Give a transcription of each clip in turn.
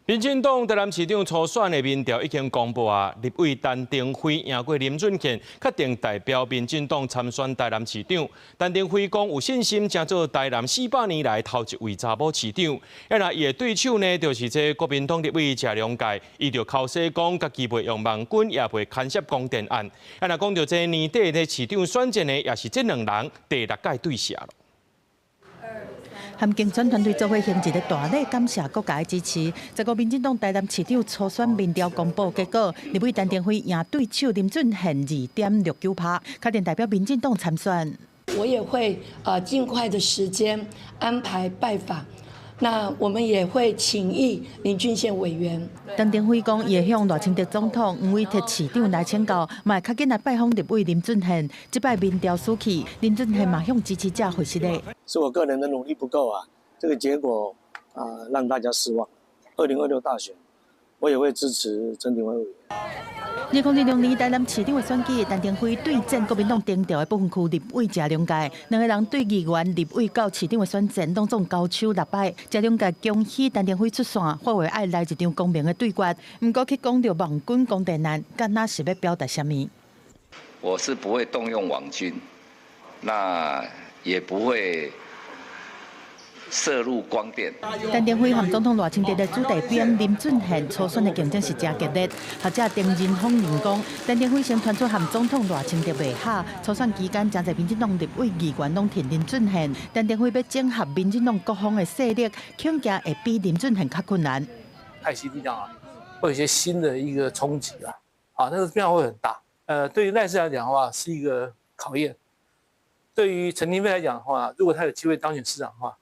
民進黨台南市長初選的民調已經公布啊，立委陳亭妃贏過林俊憲，確定代表民進黨參選台南市長。陳亭妃講有信心，成做台南400年來頭一位查某市長。啊，若伊的對手呢，就是這國民黨立委謝龍介，伊就剾洗講，家己袂用網軍，也袂牽涉光電案。啊，若講著這年底的市長選戰呢，也是這兩人第六屆對射。和競選團隊做伙行一个大禮，感謝各界支持。這個民進黨台南市長初選民調公布結果，立委陳亭妃贏對手林俊憲2.69%，確定代表民進黨參選。我也會盡快的時間安排拜訪，那我們也會請益林俊憲委員。陳亭妃講，伊會向賴清德總統、黃偉哲市長來請教，嘛會較緊來拜訪立委林俊憲。這擺民調輸去，林俊憲嘛向支持者回實咧。是我個人的努力不夠啊，這個結果啊讓大家失望。2026大選，我也會支持陳亭妃委員。2026年台南市長的選舉，陳亭妃對戰國民黨頂調的不分區立委謝龍介，兩个人對議員、立委到市長的選戰，攏總交手六擺。謝龍介恭喜陳亭妃出線，發話愛來一場公平的對決。毋過去講著網軍光電案，敢若是欲表達啥物？我是不會動用網軍，那也不會涉入光電。陳亭妃和總統賴清德的子弟兵林俊憲初選的競爭是誠激烈。學者丁仁峰認講，陳亭妃先傳出和總統賴清德袂合，初選期間，誠濟民進黨立委議員攏挺林俊憲。陳亭妃欲整合民進黨各方的勢力，恐驚會比林俊憲較困難。派系力量啊，會有一些新的一個衝擊啊，啊，那個變化會很大。對於賴市來講的話，是一個考驗；對於陳亭妃來講的話，如果他有機會當選市長的話，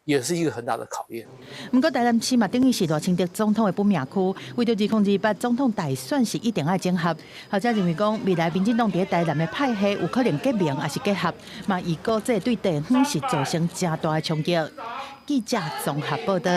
也是一個很大的考驗。毋過台南市嘛，等於是賴清德總統的本命區，為著2028總統大選是一定愛整合。學者認為講，未來民進黨佇台南的派系有可能結盟，抑是結合，嘛預估這對地方是造成誠大的衝擊。記者綜合報道。